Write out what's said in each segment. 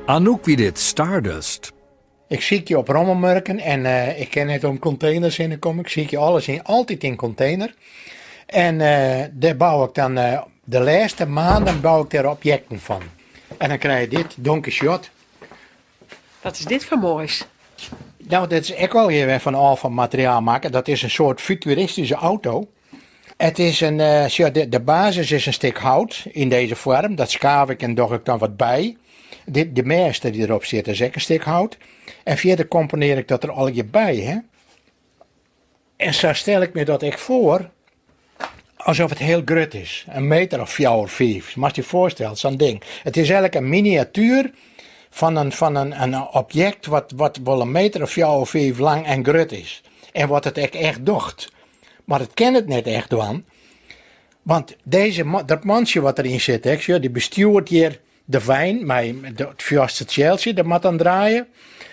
Anouk wie dit, Stardust. Ik sykje op rommelmerken en ik kin net om konteners hinne komme. Ik sykje alles yn, altyd yn kontener. En dêr bou ik dan de lêste maanden bou ik dêr objekten fan. En dan krij je dit, Don Quixote. Wat is dit foar moais? Nou, dat is ek al wer fan ôffalmateriaal makke. Dat is in soart futuristyske auto. It is in, sjoch, de basis is in stik hout yn dizze foarm. Dat skaaf ik en doch ik dan wat by. Dit, de mêst dy't derop sit is ek in stik hout. En fierder komponear ik dat der allegear by. Hè? En sa stel ik my dat ek foar, alsof it hiel grut is. In meter of fjouwer, fiif. Moatst dy foarstelle, sa'n ding. It is eigentlik in miniatuer fan in, fan in, in objekt wat, wat wol in meter of fjouwer, fiif lang en grut is. En wat it ek echt docht. Mar it kin it net echt dwaan. Want dizze, dat mantsje wat deryn sit, ek, sjoch, dy bestjoert hjir de wein mei it fêste tsjeltsje, dat moat dan draaie.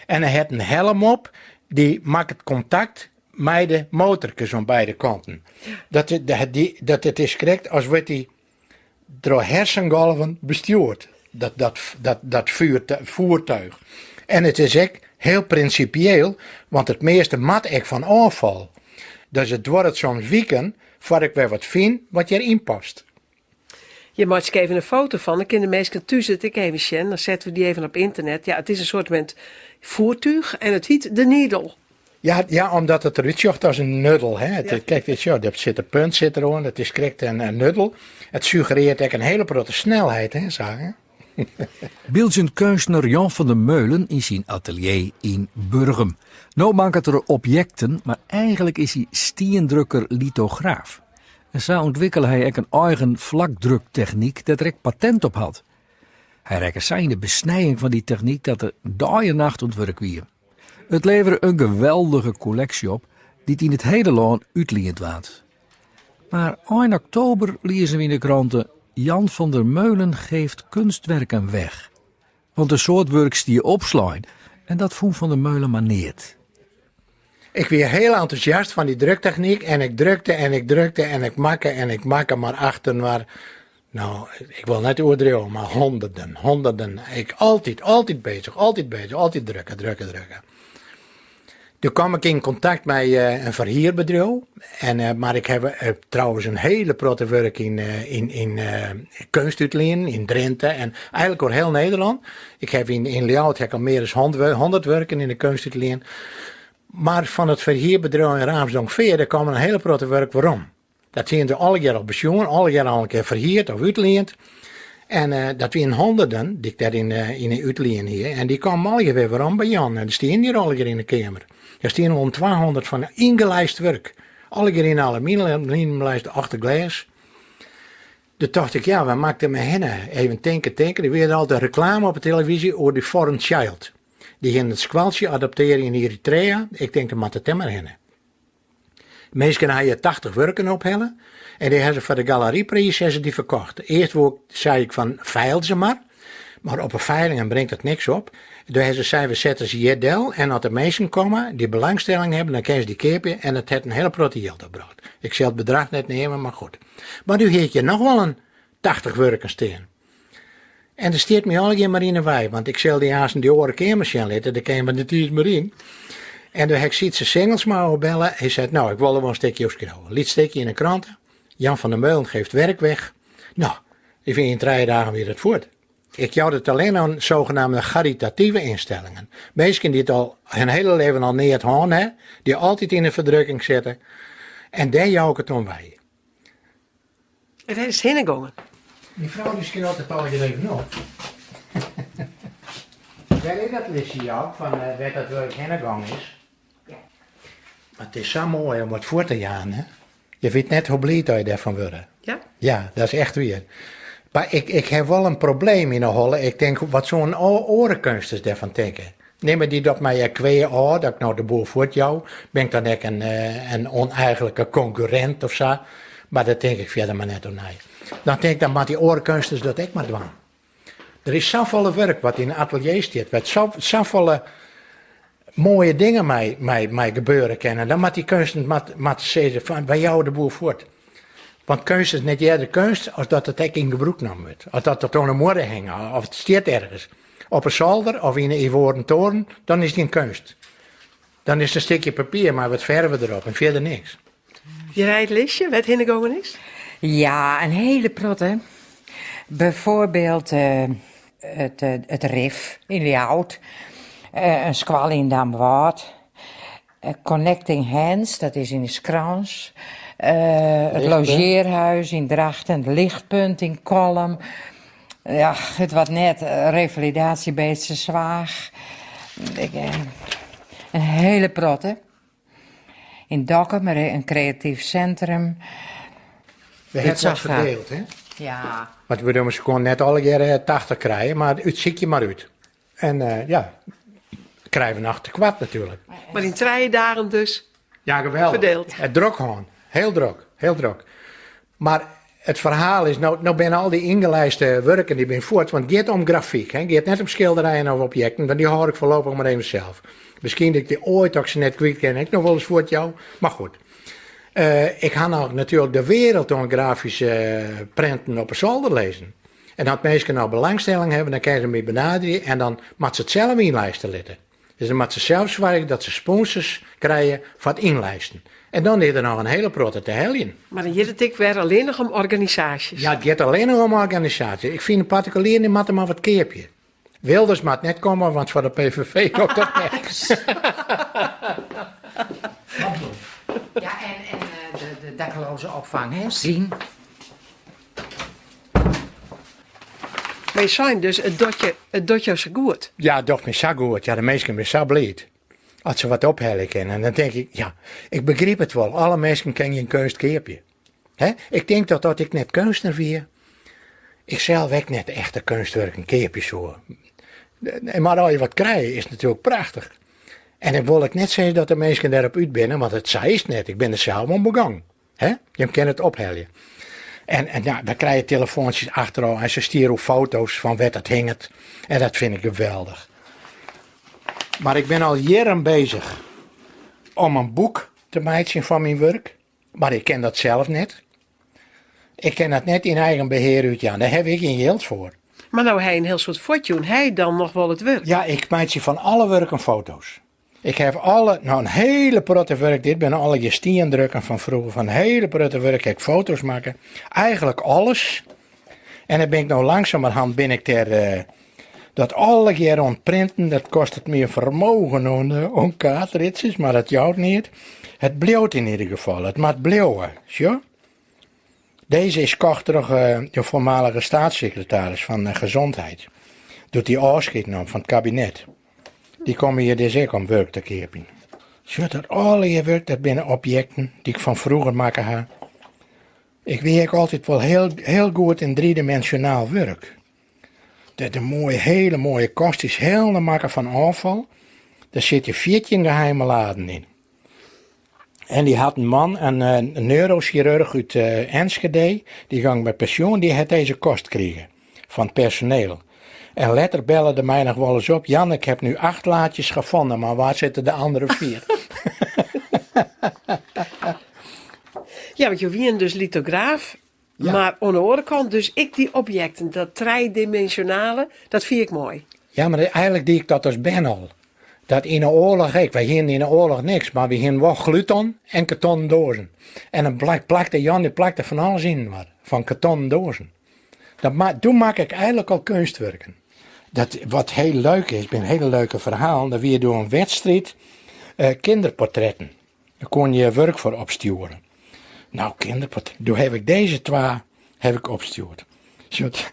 En hy hat in helm op, dy makket kontakt mei de motorkes oan beide kanten. Dat, dat, dat, it is krekt as wurdt dy troch hersengolven bestjoerd, dat, dat, dat, dat voertuig. En it is ek hiel prinsipieel, want it measte moat ek fan ôffal. Dus it duorret soms wiken foar't ik wer wat fyn wat hjiryn past. Hjir meitsje ik even in foto fan, dan kinne de minsken thús it ek even sjen. Dan sette we dy even op ynternet. Ja, it is in soart voertuig en it hyt de Needle. Ja, ja, omdat it derút sjocht as in nuddel. Hè. It, Kijk, dit, sjoch, dêr sit de punt sit deroan, it is krekt in, in nuddel. It suggerearret ek in hiele protte snelheid, hè, sa, hè. Byldzjend keunstner Jan van der Meulen yn syn atelier yn Burgum. No makket er objekten, mar eigenlik is hy stiendrukker litograaf. En sa ûntwikkele hy ek in eigen flakdruktechnyk dêr't er ek patent op hat. Hy rekke sa yn de besnijing fan dy technyk dat er dei en nacht oan it wurk wie. It levere in geweldige kolleksje op dy't yn it hiele lân útliend waard. Mar ein oktober liezen we yn de krante, Jan van der Meulen geeft kunstwerken weg. Want in soad wurk stie opslein en dat fûn Van der Meulen mar neat. Ik wie hiel entûsjast fan dy druktechnyk en ik drukte en ik drukte en ik makke en ik makke mar achterinoar, no, ik wol net oerdriuwe, mar honderden, honderden. Ik altyd, altyd bezich, altyd bezich, altyd drukke, drukke, drukke. Doe kwam ik yn kontakt mei in ferhierbedriuw. En, mar ik haw trouwens in hiele protte wurk yn, yn, yn keunstútlienen yn Drinte en eigenlik oer hiel Nederlân. Ik haw yn, yn Ljouwert ha ik al mear as 100 wurken yn de keunstútlien. Mar fan it ferhierbedriuw yn Raamsdonksveer, dêr kaam in hiele protte wurk werom. Dat hiene se allegear al besjoen, allegear al in kear ferhierd of útliend. En eh, dat wienen honderden dy't ik dêr yn, eh, yn 'e útlien hie. En dy kamen allegear wer werom by Jan. En dy stienen hjir allegear yn de keamer. Der stienen wol 200 fan yngelijst wurk. Allegear yn aluminiumlijst achter glês. Doe tocht ik, ja, wêr moat ik dermei hinne? Even tinke, tinke. Der wie altyd reklame op de televyzje oer de Foreign Child. Dy hiene it skoaltsje adoptearre yn Eritrea. Ik tink, dan moat it dêr mar hinne. Minsken ha hjir 80 wurken ophelle en dy ha se foar de galerypriis ha se dy ferkocht. Earst woe ik, sei ik fan feil se mar, mar op 'e feilingen bringt it niks op. Doe ha se sein, we sette se hjir del en as der minsken komme dy't belangstelling hawwe, dan kinne se dy keapje en it hat in hiele protte jild opbrocht. Ik sil it bedrach net neame, mar goed. Mar nu hie ik hjir noch wol in 80 wurken stean. En der stiet my allegear mar yn 'e wei, want ik sil dy aansten dy oare keamer sjen litte, dêr kin je mar net iens mear yn. En doe ha ik Sietse Singelsma opbelle, hy seit, nou, ik wol der wol in stikje oer skriuwe. Lyts stikje yn 'e krante, Jan van der Meulen geeft werk weg. Nou, ik wie yn trije dagen wie dat fuort. Ik jou dat allinne oan zogenaamde charitative ynstellingen. Minsken dy't al hun hiele leven al neat hân ha, dy't altyd yn 'e ferdrukking sitte. En dêr jou ik it oan wei. En wêr is it hinne gongen? Myn frou dy skriuwt it allegear even op. Wêr is dat listje, Jouk, fan wêr't dat wurk hinne gong is? Mar it is sa moai om wat fuort te jaan, hè? Je wit net hoe bliid dat je dêrfan wurde. Ja? Ja, dat is echt wier. Mar ik, ik ha wol in probleem yn 'e holle. Ik tink, wat soenen oare keunstners dêrfan tinke? Nimme dy dat my ek kwea ôf, dat ik no de boel fuortjou? Bin ik dan ek in, in ûneigenlike konkurrint of sa? Mar dêr tink ik fierder mar net oer nei. Dan tink ik, dan moatte dy oare keunstners dat ek mar dwaan. Der is safolle wurk wat yn in atelier stiet, wêr't safolle moaie dingen mei, mei, mei gebeure kinne. Dan moat dy keunstner moat, moat sizze fan, wy jouwe de boel fuort. Want keunst is net earder keunst as dat it ek yn gebrûk nommen wurdt. As dat it oan 'e muorre hinget of it stiet ergens. Op 'e solder of yn 'e ivoaren toren, dan is it gjin keunst. Dan is it in stikje papier mei wat ferve derop en fierder niks. Hjir it listje, wêr't hinne gongen is? Ja, in hiele protte. Bijvoorbeeld it, it RIF yn Ljouwert, in skoalle yn Damwâld, Connecting Hands, dat is yn de Skrans, it Logeerhuis yn Drachten, it Lichtpunt yn Kollum, ja, it wat net, Revalidatie Beetsterzwaag, in hiele protte. Yn Dokkum in kreatyf sintrum. We hawwe it wat ferdield, hè? Ja. Want we moatte gewoan net allegearre 80 krije, mar útsykje mar út. En ja, krije we noch tekoart natuerlik. Mar yn trije dagen dus Ja, geweldich. Ferdield. It drok hân. Hiel drok, hiel drok. Mar it ferhaal is, no, no binne al dy yngelijste wurken dy binne fuort, want it giet om grafyk, hè. It giet net om skilderijen of objekten, want dy hâld ik foarlopich mar even sels. Miskien dat ik dy oait, as ik se net kwyt kin, ek noch wolris fuort jou. Mar goed. Ik ha noch natuerlik de wereld oan grafyske printen op 'e solder lizzen. En as minsken noch belangstelling hawwe, dan kinne se my benaderje en dan moatte se it sels ynlijste litte. Dus dan moatte se sels soargje dat se sponsors krije foar it ynlijsten. En dan is der noch in hiele protte te heljen. Mar dan giet it ek wer allinnich om organisaasjes. Ja, it giet allinnich om organisaasjes. Ik fyn in partikulier dy moatte mar wat keapje. Wilders moat net komme, want foar de PVV docht dat niks. Ja, en de dakloze opfang, hè, Zien. Mar je seinen dus, it docht je, it docht jo sa goed. Ja, it docht my sa goed. Ja, de minsken binne sa bliid as se wat ophelje kinne. En dan tink ik, ja, ik begryp it wol. Alle minsken kinne gjin keunst keapje. Hè? Ik tink dat as ik net keunstner wie, ik sels ek net echte keunstwurken keapje soe. Mar as je wat krije, is it natuerlik prachtich. En dan wol ik net sizze dat de minsken dêrop út binne, want it sa is it net. Ik bin der sels oan begûn. Hè? Jim kinne it ophelje. En, en ja, dan krije je telefoantsjes achterôf en se stjoere foto's fan wêr't it hinget. En dat fyn ik geweldich. Mar ik bin al jierren bezich om in boek te meitsjen fan myn wurk, mar ik kin dat sels net. Ik kin dat net yn eigen behear útjaan, dêr haw ik gjin jild foar. Mar no ha je in hiel soad fuortjûn, ha je dan noch wol it wurk? Ja, ik meitsje fan alle wurken foto's. Ik haw alle, no in hiele protte wurk, dit binne allegear stiendrukken fan froeger, fan in hiele protte wurk ha ik foto's makke. Eigenlik alles. En dan bin ik no langsumerhand bin ik dêr eh, dat allegear oan it printen, dat kostet my in fermogen oan, eh, oan kaartritsjes, mar dat jout neat. It bliuwt yn ieder gefal, it moat bliuwe, sjoch. Dizze is kocht troch eh, de voormalige staatssecretaris fan Gezondheid, doe't dy ôfskied naam fan it kabinet. Dy komme hjir dus ek om wurk te keapjen. Sjoch, dat allegear wurk, dat binne objekten dy't ik fan froeger makke ha. Ik wie ek altyd wol hiel, hiel goed yn driedimensjonaal wurk. Dat in moaie, hiele moaie kast is helemaal makke fan ôffal. Dêr sitte 14 geheime laden yn. En dy hat in man, in, in neurosjirurch út eh, Enschede, dy gong mei pensjoen, dy hat dizze kast krige fan it personeel. En letter belle er my noch wolris op, Jan, ik heb nu 8 laadjes gevonden, maar waar zitten de andere 4? Ja, want jo wienen dus litograaf, Ja. mar oan de oare kant dus ek dy objekten, dat trijdiminsjonale, dat fyn ik moai. Ja, mar eigenlik die ik dat as bern al. Dat yn de oarloch ek. Wy hienen yn de oarloch niks, mar wy hienen wol gluton en kartonnen doazen. En dan plak, plakte Jan dy plakte fan alles yninoar, fan kartonnen doazen. Dat ma doe makke ik eigenlik al keunstwurken. Dat, wat hiel leuk is, binne hiele leuke ferhalen. Der wie doe in wedstriid eh, kinderportretten. Dêr koene je wurk foar opstjoere. Nou, kinderportret. Doe haw ik dizze twa haw ik opstjoerd. Sjoch,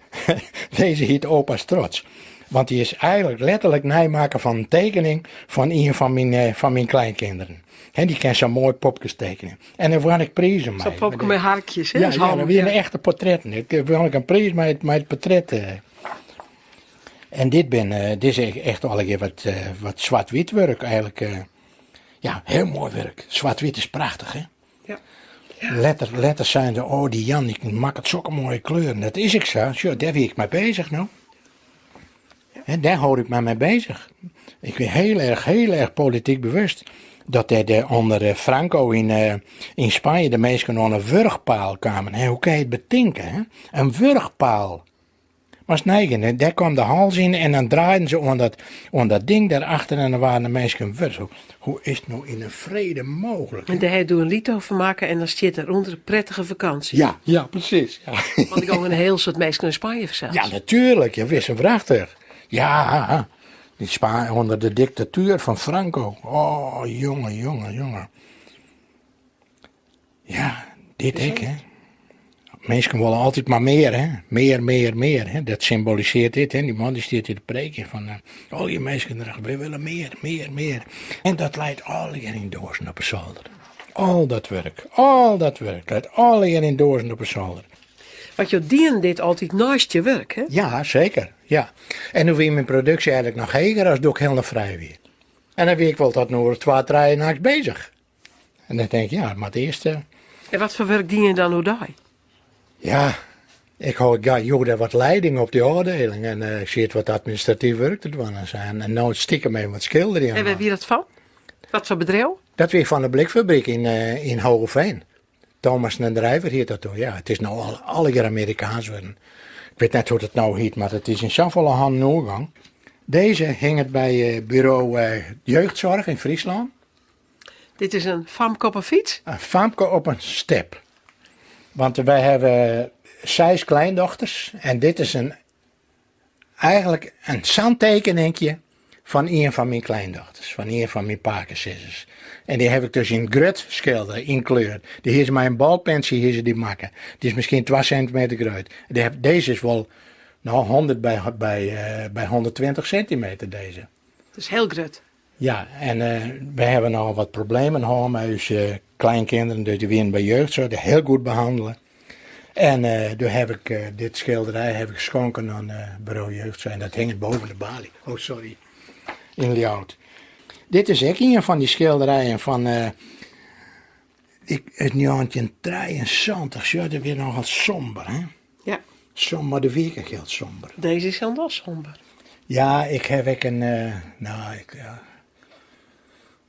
dizze hiet Opa's Trots. Want dy is eigenlik letterlik neimakke fan in tekening fan ien fan myn, eh, fan myn kleinkinderen. En dy kin sa moai popkes tekenje. En dêr wûn ik prizen mei. Sa'n popke mei harkjes, hè? Ja, ja, dat wiene echte portretten. Ik wûn ik in priis mei it, mei it portret. Eh. En dit bin, eh, dit is echt allegear wat, eh, wat swart-wyt wurk eigenlik. Eh. Ja, hiel moai wurk. Swart-wyt is prachtich, hè? Ja. Letter, letter seinen se, oh, dy Jan dy makket sokke moaie kleuren. Dat is ek sa. Sjoch, dêr wie ik mei bezich no. En dêr hâld ik my mei bezich. Ik bin hiel erch, hiel erch polityk bewust. Dat dêr de, ûnder eh, Franco yn, eh, yn Spanje de minsken oan in wurchpaal kamen. Hè, hoe kin je it betinke? Hè? In wurchpaal. Moatst neigean, en dêr kwam de hals yn en dan draaiden se oan dat, oan dat ding dêrachter en dan waarden de minsken wurch. Hoe is it no yn 'e frede mooglik? En dêr ha doe in lito fan makke en dan stiet derûnder prettige vakantie. Ja, ja, precies. Ja. Want der gongen in hiel soad minsken nei Spanje fansels. Ja, natuerlik. Ja, wis en wrachtich. Ja, dy Spa ûnder de diktatuer fan Franco. Oh, jonge, jonge, jonge. Ja, dit ek, hè. Minsken wolle altyd mar mear, hè. Mear, mear, mear, hè. Dat symboliseart dit, hè. Dy man dy stiet hjir te preekjen fan eh, al dy minsken erachter, wy wolle mear, mear, mear. En dat leit allegear yn doazen op 'e solder. Al dat wurk, al dat wurk leit allegear yn doazen op 'e solder. Want jo dienen dit altyd neist je wurk, hè? Ja, seker, ja. En doe wie myn produksje eigenlik noch heger as doe't ik hielendal frij wie. En dan wie ik wol tot in oere of twa, trije nachts bezich. En dan tink ik, ja, mar it earste. En wat foar wurk die je dan oerdei? Ja, ik hou, ja, joech dêr wat leiding op dy ôfdieling en eh, ik siet wat administratyf wurk te dwaan en sa. En, en no stikem even wat skilderjen. En wêr wie dat fan? Wat foar bedriuw? Dat wie fan de blikfabryk yn, eh, yn Hoogeveen. Thomassen en Drijver hiet dat doe. Ja, it is no al, allegear Amerikaans wurden. Ik wit net hoe't it no hiet, mar it is yn safolle hannen oergong. Dizze hinget by eh, bureau eh, Jeugdzorg yn Fryslân. Dit is in famke op in fyts? In famke op in step. Want wy hawwe seis kleindochters en dit is in, eigenlik in sa'n tekeninkje fan ien fan myn kleindochters, fan ien fan myn pakesizzers. En dy haw ik dus yn grut skildere, yn kleur. Dy hie se mei in balpentsje hie se dy makke. Dy is miskien 2 sintimeter grut. Dy haw, dizze is wol no 100 by, by, eh, by 120 sintimeter, dizze. Dat is hiel grut. Ja, en wy hawwe nochal wat problemen hân mei ús kleinkinderen, dus dy wienen by jeugdzorg, hiel goed behannele. En doe haw ik dit skilderij haw ik skonken oan bureau jeugdzorg en dat hinget boven de baly. Oh, sorry. Yn Ljouwert. Dit is ek ien fan dy skilderijen fan ik, 1973. Sjoch, dat wie nochal somber, hè? Ja. Somber, mar de wie ek hiel somber. Dizze is hielendal somber. Ja, ik haw ek in, eh, no, ik, ja,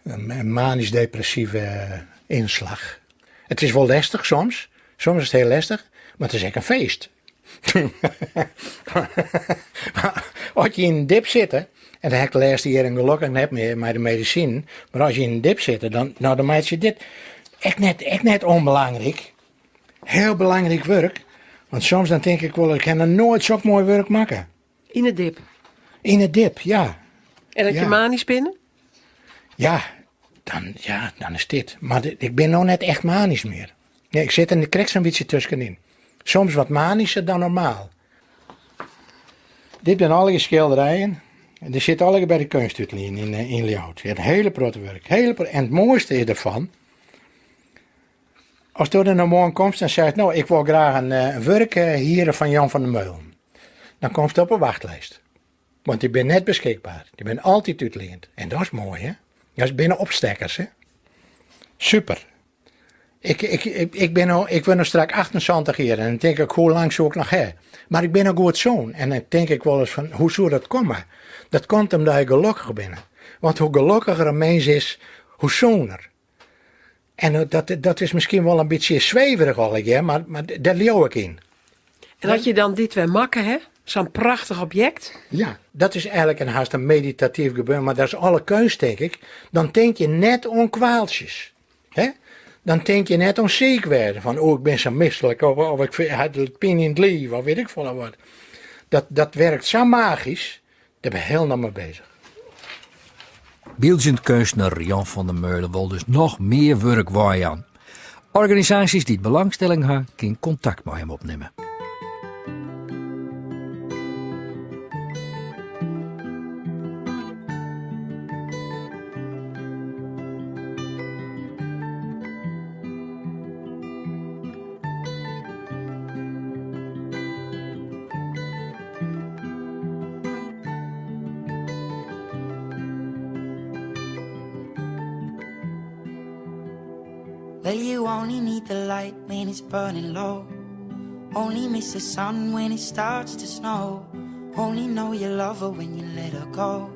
in manysk-depressive ynslach. It is wol lestich soms, soms is it hiel lestich, mar it is ek in feest. As je yn in dip sitte, en dat ha ik de lêste jierren gelokkich net mear mei de medisinen, mar as je yn in dip sitte, dan, no, dan meitsje je dit ek net, ek net ûnbelangryk. Hiel belangryk wurk, want soms dan tink ik wol, ik ha noch noait sok moai wurk makke. Yn 'e dip? Yn 'e dip, ja. En as je manysk binne? Ja, dan, ja, dan is dit. Mar ik bin no net echt manysk mear. Nee, ik sit der krekt sa'n bytsje tuskenyn. Soms wat manysker dan normaal. Dit binne allegear skilderijen. En dy sitte allegear by de keunstútlien yn, eh, yn Ljouwert. In hiele protte wurk. Hiele protte. En it moaiste is derfan, As do der no moarn komst en seist, no, ik wol graach in eh, wurk eh, hiere fan Jan van der Meulen, dan komst op 'e wachtlist. Want dy binne net beskikber. Dy binne altyd útliend. En dat is moai, hè? Dat binne opstekkers, hè? Super. Ik, ik, ik, ik, bin no, ik wurd no strak 78 jier en dan tink ik, hoe lang soe ik noch ha? Mar ik bin noch goed sûn. En dan tink ik wolris fan, hoe soe dat komme? Dat komt omdat ik gelokkich bin. Want hoe gelokkiger in mins is, hoe sûner. En dat, dat is miskien wol in bytsje sweverich allegear, mar, mar dêr leau ik yn. En as je dan dit wer makke ha, sa'n prachtich objekt. Ja, dat is eigenlik in hast in meditatyf gebeuren, mar dat is alle keunst tink ik. Dan tink je net oan kwaaltsjes. Hè? Dan tink je net oan siik wêze, fan oh ik bin sa mislik of, of ik ha pine yn it liif of wit ik folle wat. Dat, dat werkt sa magysk, Dêr bin ik hielendal mei bezich. Byldzjend keunstner Jan van der Meulen wol dus noch mear wurk weijaan. Organisaasjes dy't belangstelling ha, kin kontakt mei him opnimme. Well, you only need the light when it's burning low. Only miss the sun when it starts to snow. Only know you love her when you let her go.